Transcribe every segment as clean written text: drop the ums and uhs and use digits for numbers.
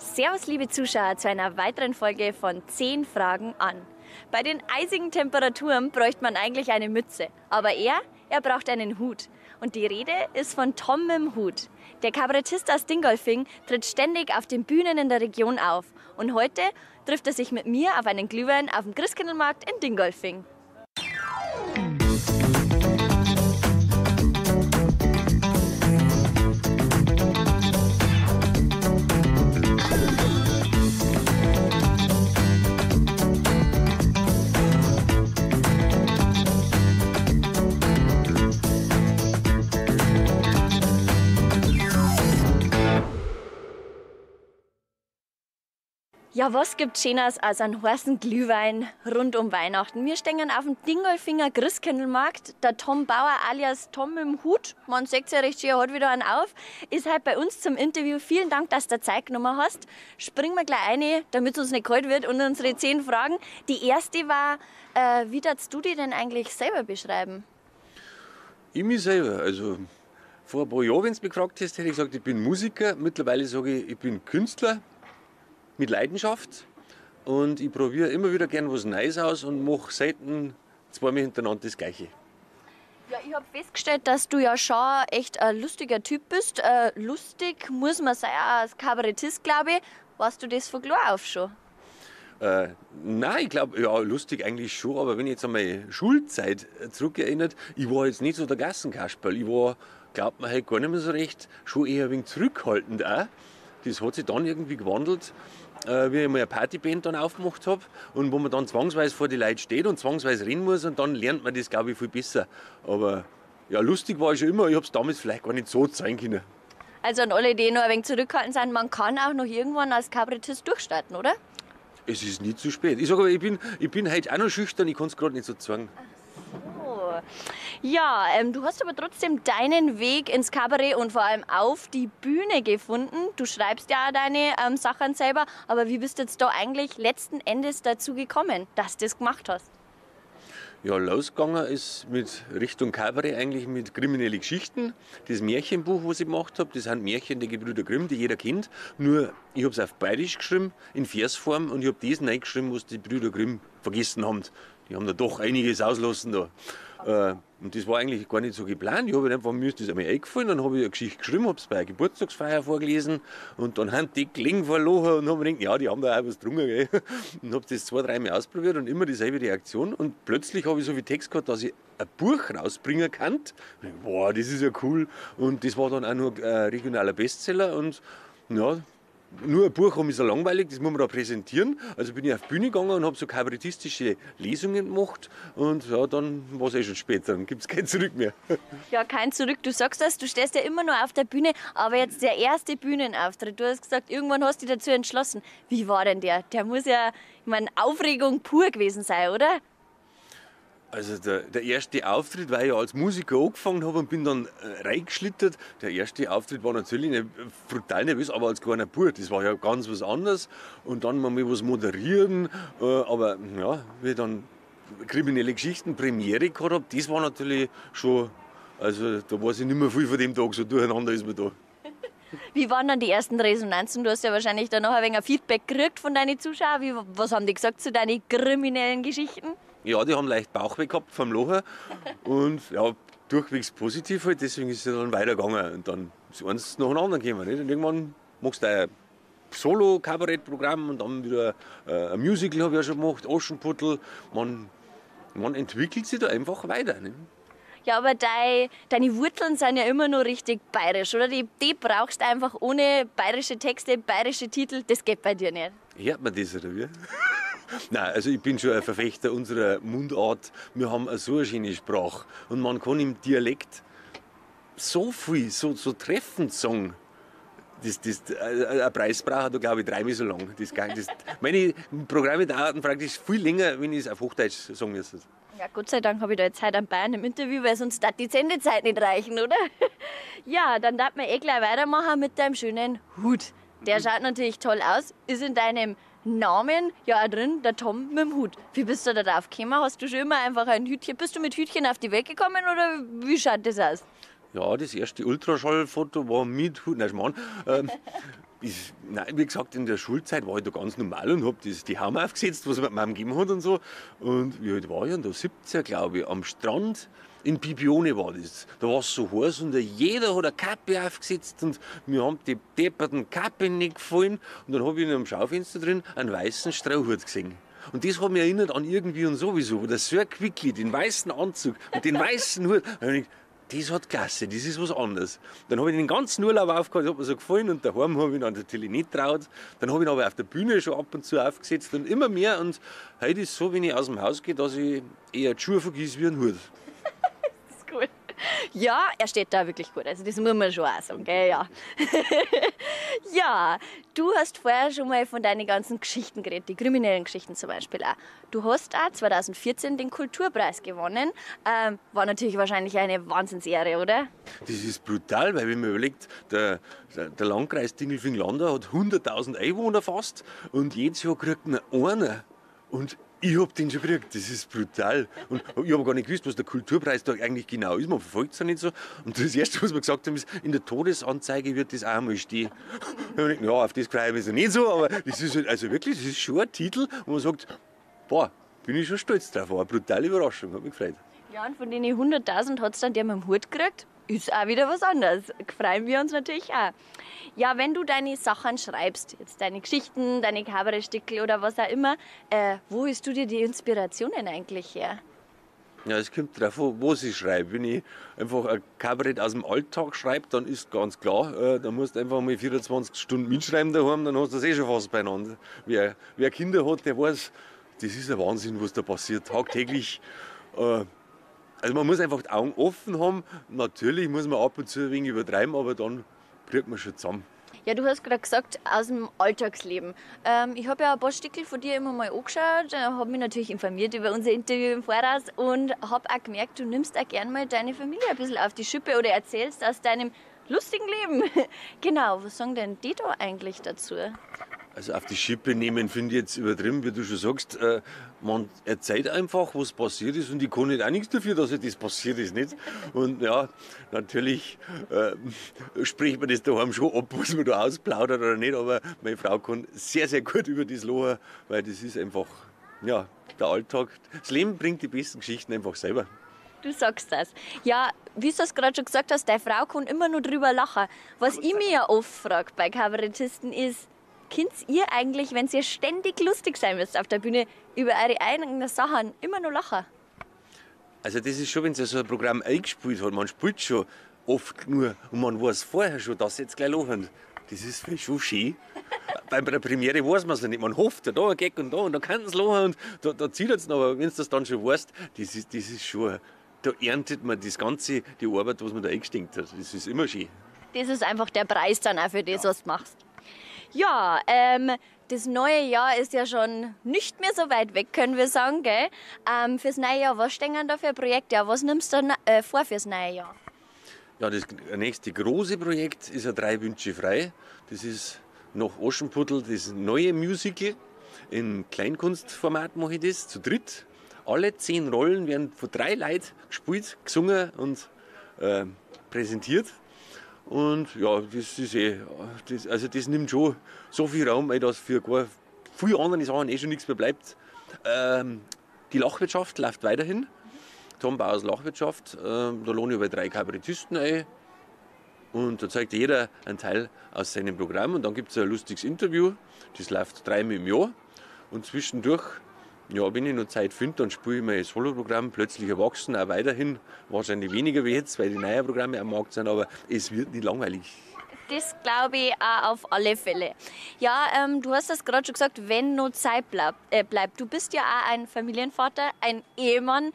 Servus, liebe Zuschauer, zu einer weiteren Folge von 10 Fragen an. Bei den eisigen Temperaturen bräuchte man eigentlich eine Mütze, aber er braucht einen Hut. Und die Rede ist von Tom mit dem Hut. Der Kabarettist aus Dingolfing tritt ständig auf den Bühnen in der Region auf. Und heute trifft er sich mit mir auf einen Glühwein auf dem Christkindlmarkt in Dingolfing. Ja, was gibt Schöneres als einen heißen Glühwein rund um Weihnachten? Wir stehen auf dem Dingolfinger Christkindlmarkt. Der Tom Bauer alias Tom im Hut, man sieht's ja recht schön, er hat wieder einen auf, ist heute bei uns zum Interview. Vielen Dank, dass du Zeit genommen hast. Springen wir gleich rein, damit es uns nicht kalt wird, und unsere 10 Fragen. Die erste war, wie darfst du dich denn eigentlich selber beschreiben? Ich mich selber, also vor ein paar Jahren, wenn du mich gefragt hast, hätte ich gesagt, ich bin Musiker. Mittlerweile sage ich, ich bin Künstler mit Leidenschaft, und ich probiere immer wieder gern was Neues aus und mache selten zweimal hintereinander das Gleiche. Ja, ich hab festgestellt, dass du ja schon echt ein lustiger Typ bist. Lustig muss man sein, auch als Kabarettist, glaub ich. Warst du das von klein auf schon? Nein, ich glaub, ja, lustig eigentlich schon, aber wenn ich jetzt an meine Schulzeit zurückerinnert, ich war jetzt nicht so der Gassenkasperl. Ich war, glaubt man halt gar nicht mehr so recht, schon eher ein wenig zurückhaltend auch. Das hat sich dann irgendwie gewandelt, wie ich mal eine Partyband dann aufgemacht hab und wo man dann zwangsweise vor die Leute steht und zwangsweise reden muss, und dann lernt man das, glaub ich, viel besser. Aber ja, lustig war ich schon immer, ich hab's damals vielleicht gar nicht so zeigen können. Also an alle, die noch ein wenig zurückhaltend sind, man kann auch noch irgendwann als Kabarettist durchstarten, oder? Es ist nie zu spät. Ich sag aber, ich bin heute auch noch schüchtern, ich kann's grad nicht so zeigen. Ach so. Ja, du hast aber trotzdem deinen Weg ins Kabarett und vor allem auf die Bühne gefunden. Du schreibst ja auch deine Sachen selber, aber wie bist du jetzt da eigentlich letzten Endes dazu gekommen, dass du das gemacht hast? Ja, losgegangen ist mit Richtung Kabarett eigentlich mit kriminellen Geschichten. Das Märchenbuch, was ich gemacht hab, das sind Märchen der Gebrüder Grimm, die jeder kennt. Nur, ich hab's auf Bayerisch geschrieben, in Versform, und ich hab das reingeschrieben, was die Brüder Grimm vergessen haben. Die haben da doch einiges auslassen da. Und das war eigentlich gar nicht so geplant. Ich hab halt einfach, mir ist das einmal eingefallen, dann hab ich eine Geschichte geschrieben, hab's bei einer Geburtstagsfeier vorgelesen, und dann haben die gelegen vor Lachen und haben gedacht, ja, die haben da auch was getrunken, gell? Und hab das 2, 3 Mal ausprobiert und immer dieselbe Reaktion. Und plötzlich hab ich so viel Text gehabt, dass ich ein Buch rausbringen kann. Und ich, boah, das ist ja cool. Und das war dann auch noch ein regionaler Bestseller. Und ja, nur ein Buch haben ist ja langweilig, das muss man da präsentieren. Also bin ich auf die Bühne gegangen und hab so kabarettistische Lesungen gemacht. Und ja, dann war's eh schon spät, dann gibt's kein Zurück mehr. Ja, kein Zurück. Du sagst das, du stehst ja immer noch auf der Bühne, aber jetzt der erste Bühnenauftritt. Du hast gesagt, irgendwann hast du dich dazu entschlossen. Wie war denn der? Der muss ja, ich mein, Aufregung pur gewesen sein, oder? Also der erste Auftritt, weil ich ja als Musiker angefangen hab und bin dann reingeschlittert. Der erste Auftritt war natürlich nicht, brutal nervös, aber als kleiner Bub, das war ja ganz was anderes. Und dann mal was moderieren, aber ja, wie ich dann kriminelle Geschichten Premiere gehabt hab, das war natürlich schon, also da weiß ich nicht mehr viel von dem Tag, so durcheinander ist man da. Wie waren dann die ersten Resonanzen? Du hast ja wahrscheinlich dann noch ein wenig Feedback gekriegt von deinen Zuschauern. Was haben die gesagt zu deinen kriminellen Geschichten? Ja, die haben leicht Bauchweh gehabt vom Lachen und ja, durchwegs positiv halt, deswegen ist es ja dann weitergegangen und dann ist eins nach dem anderen gekommen, nicht? Und irgendwann machst du ein Solo-Kabarettprogramm und dann wieder ein Musical hab ich ja schon gemacht, Aschenputtel. Man entwickelt sich da einfach weiter, nicht? Ja, aber deine Wurzeln sind ja immer noch richtig bayerisch, oder? Die brauchst du einfach ohne bayerische Texte, bayerische Titel, das geht bei dir nicht. Hört man das, oder wie? Nein, also ich bin schon ein Verfechter unserer Mundart. Wir haben eine so eine schöne Sprache und man kann im Dialekt so viel, so treffend sagen. Ein Preis braucht da, glaub ich, 3-mal so lang. Meine Programme dauerten praktisch viel länger, wenn ich es auf Hochdeutsch sagen müsste. Ja, Gott sei Dank habe ich da jetzt heute einen Bayern im Interview, weil sonst darf die Sendezeit nicht reichen, oder? Ja, dann darf man eh gleich weitermachen mit deinem schönen Hut. Der schaut natürlich toll aus, ist in deinem Namen ja auch drin, der Tom mit dem Hut. Wie bist du da drauf gekommen? Hast du schon immer einfach ein Hütchen? Bist du mit Hütchen auf die Welt gekommen oder wie schaut das aus? Ja, das erste Ultraschallfoto war mit Hut. Nein, Schmarrn. Nein, wie gesagt, in der Schulzeit war ich da ganz normal und hab die Haube aufgesetzt, was mir Mama gegeben hat und so. Und wie alt war ich denn da? 17, glaube ich, am Strand in Bibione war das. Da war es so heiß und jeder hat eine Kappe aufgesetzt und mir haben die depperten Kappen nicht gefallen. Und dann hab ich in einem Schaufenster drin einen weißen Strohhut gesehen. Und das hat mich erinnert an irgendwie und sowieso, wo der Sir Quickly den weißen Anzug und den weißen Hut. Da hab ich gedacht, das hat Klasse, das ist was anderes. Dann hab ich den ganzen Urlaub aufgehauen, das hat mir so gefallen und daheim hab ich ihn natürlich nicht getraut. Dann hab ich ihn aber auf der Bühne schon ab und zu aufgesetzt und immer mehr. Und heute ist es so, wenn ich aus dem Haus gehe, dass ich eher die Schuhe vergiss wie einen Hut. Das ist cool. Ja, er steht da wirklich gut, also das muss man schon auch sagen, gell? Ja. Ja, du hast vorher schon mal von deinen ganzen Geschichten geredet, die kriminellen Geschichten zum Beispiel auch. Du hast auch 2014 den Kulturpreis gewonnen. War natürlich wahrscheinlich eine Wahnsinnsehre, oder? Das ist brutal, weil wenn man überlegt, der Landkreis Dingolfing-Landau hat 100.000 Einwohner fast und jedes Jahr kriegt ihn einer. Und ich hab den schon gekriegt, das ist brutal. Und ich hab gar nicht gewusst, was der Kulturpreis da eigentlich genau ist, man verfolgt es ja nicht so. Und das Erste, was wir gesagt haben, ist, in der Todesanzeige wird das auch einmal stehen. Da hab ich gedacht, ja, auf das freue ich mich so nicht so, aber das ist halt, also wirklich, das ist schon ein Titel, wo man sagt, boah, bin ich schon stolz drauf, war eine brutale Überraschung, hat mich gefreut. Ja, und von den 100.000 hat's dann der mit dem Hut gekriegt. Ist auch wieder was anderes. Freuen wir uns natürlich auch. Ja, wenn du deine Sachen schreibst, jetzt deine Geschichten, deine Kabarettstickel oder was auch immer, wo holst du dir die Inspirationen eigentlich her? Ja, es kommt drauf an, was ich schreibe. Wenn ich einfach ein Kabarett aus dem Alltag schreibe, dann ist ganz klar, dann musst du einfach mal 24 Stunden mitschreiben daheim, dann hast du das eh schon fast beieinander. Wer Kinder hat, der weiß, das ist ein Wahnsinn, was da passiert, tagtäglich. Also man muss einfach die Augen offen haben. Natürlich muss man ab und zu ein wenig übertreiben, aber dann kriegt man schon zusammen. Ja, du hast gerade gesagt, aus dem Alltagsleben. Ich hab ja ein paar Stickel von dir immer mal angeschaut, hab mich natürlich informiert über unser Interview im Voraus und hab auch gemerkt, du nimmst auch gern mal deine Familie ein bisschen auf die Schippe oder erzählst aus deinem lustigen Leben. Genau, was sagen denn die da eigentlich dazu? Also auf die Schippe nehmen finde ich jetzt übertrieben, wie du schon sagst. Man erzählt einfach, was passiert ist und ich kann nicht auch nichts dafür, dass das passiert ist, nicht? Und ja, natürlich spricht man das daheim schon ab, was man da ausplaudert oder nicht, aber meine Frau kann sehr, sehr gut über das lachen, weil das ist einfach, ja, der Alltag. Das Leben bringt die besten Geschichten einfach selber. Du sagst das. Ja, wie du das gerade schon gesagt hast, deine Frau kann immer nur drüber lachen. Was ich mir ja oft frag bei Kabarettisten ist, könnt ihr eigentlich, wenn ihr ständig lustig sein müsst auf der Bühne, über eure eigenen Sachen immer nur lachen? Also das ist schon, wenn sie so ein Programm eingespielt hat, man spielt schon oft nur und man weiß vorher schon, dass sie jetzt gleich lachen. Das ist vielleicht schon schön. Bei der Premiere weiß man's ja nicht. Man hofft ja, da ein Gag und da und da kann es lachen und da zieht es noch. Aber wenn du das dann schon weißt, das ist schon, da erntet man das Ganze, die Arbeit, was man da eingesteckt hat. Das ist immer schön. Das ist einfach der Preis dann auch für das, was du machst. Ja, das neue Jahr ist ja schon nicht mehr so weit weg, können wir sagen, gell? Fürs neue Jahr, was stehen denn da für Projekte? Ja, was nimmst du denn vor fürs neue Jahr? Ja, das nächste große Projekt ist ja 3 Wünsche frei. Das ist nach Aschenputtel das neue Musical. In Kleinkunstformat mache ich das, zu dritt. Alle 10 Rollen werden von 3 Leuten gespielt, gesungen und präsentiert. Und ja, das ist eh, das, also das nimmt schon so viel Raum ein, dass für gar viele andere Sachen eh schon nichts mehr bleibt. Die Lachwirtschaft läuft weiterhin. Tom Bauers Lachwirtschaft, da lohne ich bei 3 Kabarettisten ein. Und da zeigt jeder einen Teil aus seinem Programm. Und dann gibt's ein lustiges Interview, das läuft 3-mal im Jahr. Und zwischendurch, ja, wenn ich noch Zeit finde, dann spiele ich mein Soloprogramm Plötzlich Erwachsen auch weiterhin. Wahrscheinlich weniger wie jetzt, weil die neuen Programme am Markt sind, aber es wird nicht langweilig. Das glaube ich auch auf alle Fälle. Ja, du hast das gerade schon gesagt, wenn noch Zeit bleibt. Du bist ja auch ein Familienvater, ein Ehemann.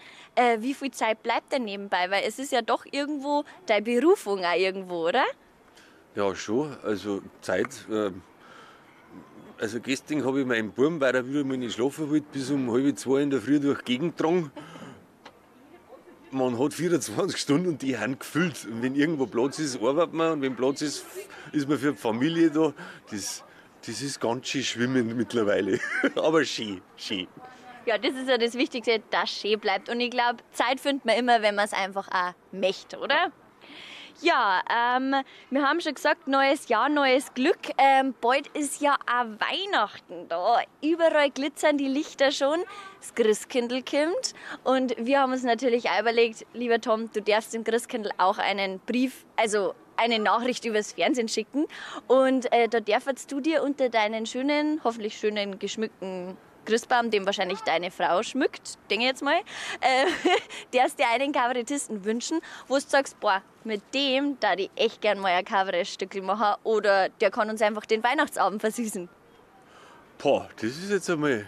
Wie viel Zeit bleibt denn nebenbei? Weil es ist ja doch irgendwo deine Berufung auch irgendwo, oder? Ja, schon. Also Zeit... Also gestern hab ich meinen Buben, weil er wieder mal nicht schlafen wollte, bis um halb zwei in der Früh durch die Gegend getragen. Man hat 24 Stunden und die sind gefüllt. Und wenn irgendwo Platz ist, arbeitet man. Und wenn Platz ist, ist man für die Familie da. Das ist ganz schön schwimmend mittlerweile. Aber schön, schön. Ja, das ist ja das Wichtigste, dass es schön bleibt. Und ich glaub, Zeit findet man immer, wenn man's einfach auch möchte, oder? Ja, wir haben schon gesagt, neues Jahr, neues Glück. Bald ist ja auch Weihnachten da. Überall glitzern die Lichter schon. Das Christkindl kommt. Und wir haben uns natürlich auch überlegt, lieber Tom, du darfst dem Christkindl auch einen Brief, also eine Nachricht übers Fernsehen schicken. Und da darfst du dir unter deinen schönen, hoffentlich schönen, geschmückten Christbaum, den wahrscheinlich deine Frau schmückt, denke ich jetzt mal, darfst dir einen Kabarettisten wünschen, wo du sagst, boah, mit dem da ich echt gern mal ein Kabarettstückel machen oder der kann uns einfach den Weihnachtsabend versüßen. Boah, das ist jetzt einmal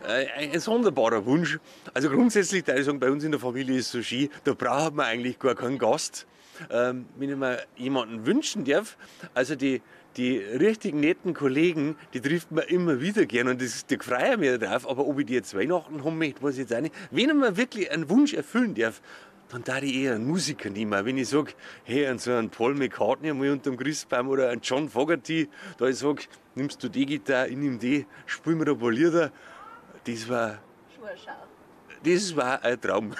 ein sonderbarer Wunsch. Also grundsätzlich, da ich sagen, bei uns in der Familie ist es so schön, da braucht man eigentlich gar keinen Gast. Wenn ich mir jemanden wünschen darf, also die richtig netten Kollegen, die trifft man immer wieder gern und das, da freue ich mich drauf. Aber ob ich die jetzt Weihnachten haben möchte, weiß ich jetzt auch nicht. Wenn ich mir wirklich einen Wunsch erfüllen darf, dann darf ich eher einen Musiker nehmen. Wenn ich sag, hey, so einen Paul McCartney mal unterm Christbaum oder einen John Fogerty, da ich sag, nimmst du die Gitarre, ich nehm die, spiel mir ein paar Lieder. Das war ein Traum.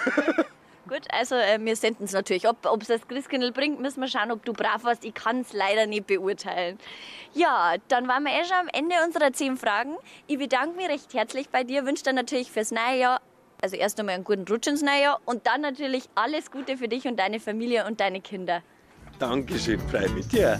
Gut, also wir senden es natürlich. Ob es das Christkindl bringt, müssen wir schauen, ob du brav warst. Ich kann's leider nicht beurteilen. Ja, dann waren wir eh schon am Ende unserer 10 Fragen. Ich bedanke mich recht herzlich bei dir, wünsche dir natürlich fürs neue Jahr, also erst einmal einen guten Rutsch ins neue Jahr und dann natürlich alles Gute für dich und deine Familie und deine Kinder. Dankeschön, freu mich mit dir.